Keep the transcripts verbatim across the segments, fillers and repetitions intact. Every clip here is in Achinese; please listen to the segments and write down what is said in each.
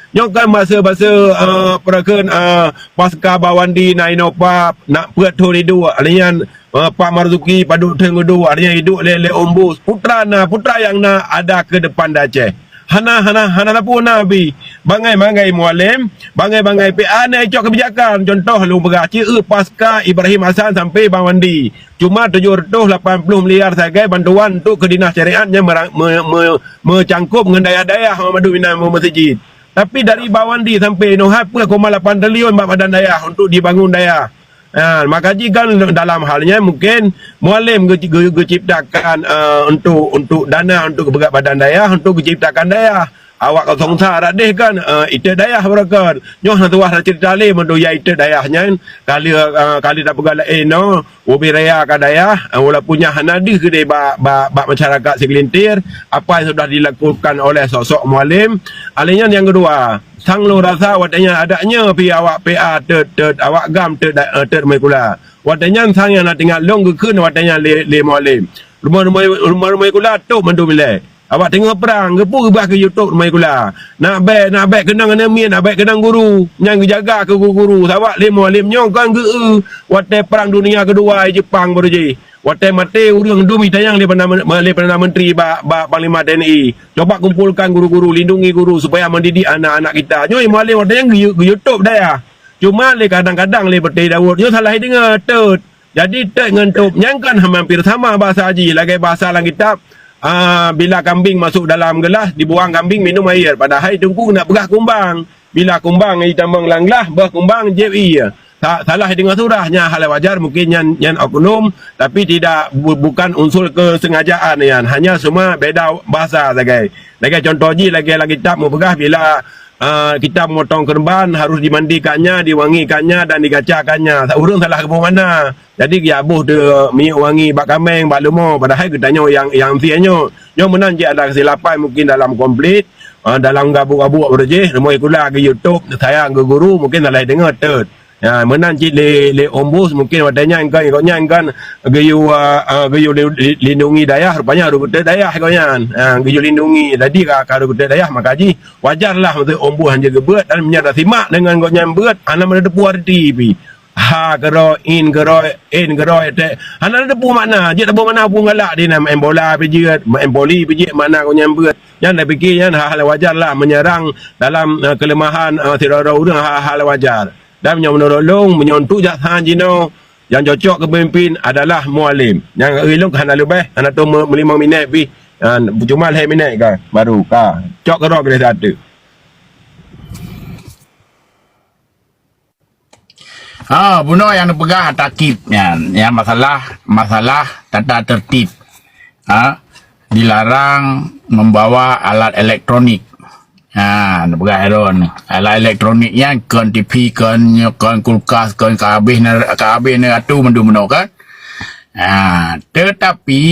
Nyoe kan masa-masa, eh, peurakan, eh, pasca Bawandi na inoe Pak, na peuet thon iduek, lheueh nyan, eh, Pak Marzuki padub thon geuduek, lheueh nyan iduek lé, lé Ombus. Putra na, putra nyang na ada keu depan di Aceh. Hana, hana, hana sapeue na pih. Bangai-bangai Mualem, bangai-bangai P A na icok keubijakan. Contoh lôn peugah, ci eu pasca Ibrahim Hasan sampai Bawandi. Cuma tujoh reutôh lapan ploh miliar sagai bantuan untuk keu dinas syariat nyang meurang-, me-, me-, meucangkop ngon dayah-dayah Muhammad Madui Minang Meuseujid. Tapi dari Bawandi sampai inoe hai peuet koma lapan triliun bak badan dayah untuk dibangun dayah. Ha, maka jih kan dalam hal nyan mungkin Mualem geu-, geu-, geuciptakan, eh, untuk, untuk dana untuk peugah badan dayah, untuk geuciptakan dayah. Awak kosong sa rak deh kan, eh, itet dayah beureukat. Nyoe hana tuwah cerita lé meunurot ya itet dayah nyan, kali, eh, kali tapeugah laén nyoe, ubé raya ka dayah, eh, walaupun nyan hana deuh keudeh bak, bak, bak masyarakat segelintir, apa yang sudah dilakukan oleh sosok Mualem. Alai nyan nyang keudua, sang lôn rasa watée nyan adak nyoe pih awak P A teut, teut, awak GAM teut, eh, teut Rumoh Kula. Watée nyan sang nyang na teuingat lôn geukheun watée nyan lé, lé Mualem. Rumoh, rumoh, rumoh, rumoh Kula tôp mandum ilée. Awak teungoh prang, geupeu geubah keu YouTube Rumoh Kula. Nak bèk, nak bèk keunong aneuk miet, nak bèk keunong guru. Nyang geujaga keu guru-guru. Sabab lé Mualem nyoe kan geu-eu watée Perang Dunia Keudua di Jepang baru jih. Watée maté ureuëng dum itanyong lé Perdana Men-, lé Perdana Menteri bak, bak Panglima T N I. Coba kumpulkan guru-guru, lindungi guru supaya mendidik anak-anak kita. Nyoe Mualem watée nyan geu-, geu-YouTube dayah. Cuma lé kadang-kadang lé Peuté Daud nyoe salah deungoe, teut. Jadi teut ngon top nyan kan hampir sama bahasa jih, lagée bahasa lam kitab, ah, bila kambing masuk dalam gelas, dibuang kambing minum air. Padahai teungku nak peugah kumbang. Bila kumbang itamong lam gelas, bah kumbang jieb ie. Sa-, salah deungoe surah, nyan hal wajar mungkin nyan, nyan oknum, tapi tidak, bu-, bukan unsur kesengajaan nyan. Hanya cuma beda bahasa sagai. Lagée contoh jih, lagée lam kitab meupeugah bila, ah, kita memotong keureuban harus dimandikannya, diwangikannya dan digacakannya. Ureuëng salah geuboh makna. Jadi geuboh teuh minyeuk wangi bak kaméng, bak leumo, padahai geutanyoe nyang, nyang sie nyoe. Nyoe meunan cit ada keusilapan mungkin dalam konflik, ah, dalam gabuk-gabuk beureuh jih, Rumoh Kula geu-YouTube, sayang geu-guru, mungkin salah deungoe teut. Ya, meunan cit lé, lé Ombus mungkin watée nyan kan, gobnyan kan geuyue, ah, ah, geuyue li-, li-, lindungi dayah, rupanya harôh geuteut dayah gobnyan. Ah, geuyue lindungi, jadi ka, ka harôh geuteut dayah, maka jih wajarlah meunyoe Ombus hanjeuet geubeuet, dan meunyoe tasimak deungon gobnyan beuet, hana meuneuteupeu arti pih. Ha keudroe, in keudroe, in keudroe, tek. Hana teupeu makna, jeuet teupeu makna peue galak di na main bola pih jeuet, main voli pih jeuet, makna gobnyan beuet. Nyan tapike nyan hal-hal wajarlah menyerang dalam, eh, kelemahan, eh, sidroe-droe ureuëng, hal-hal wajar. Dan meunyoe meunurot lôn, meunyoe untuk jak sajan jinoe, nyang cocok keu pemimpin adalah Mualem. Nyang ui lôn hana leubeh, hana tom meulimong minét pih. Ha, cuma lhée minét ka, baru ka. Cok keudroe keu lhée satu. Ha, bunoe nyang neupeugah takib nyan. Nyang masalah, masalah tata tertib. Ha, dilarang membawa alat elektronik. Ha, neupeugah Aaron. Alat elektronik nyan kon T V, kon, kon kulkas, kon ka habéh na, ka habéh na ratu mandum bunoe kan. Ha, tetapi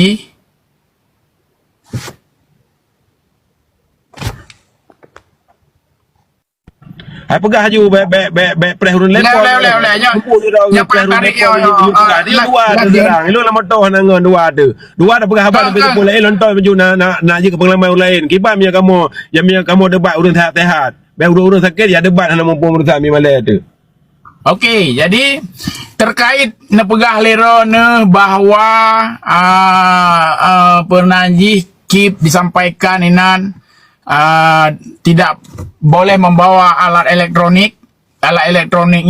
Hai peugah laju, bèk, bèk, bèk, bèk preh ureueng laptop. Uleh, uleh, uleh, uleh. Nyoe, nyoe preh ureueng laptop, nyoe, nyoe, nyoe, peugah. Dia dua tu sekarang. Ilôn lam moto hana ngon dua tu. Dua dah peugah haba tapi sepuluh laén, nonton baju na, na, na jeuet keu pengalaman ureueng laén. Kiban meunyoe kamoe, ya meunyoe kamoe debat ureueng sehat-sehat. Bèk ureueng-ureueng sakét ya debat hana muphom urusan mi malèe tu. Okey, jadi terkait neupeugah lé droeneuh bahwa, ah, ah, pernah jih Kip disampaikan inan, ah, tidak boleh membawa alat elektronik, alat elektronik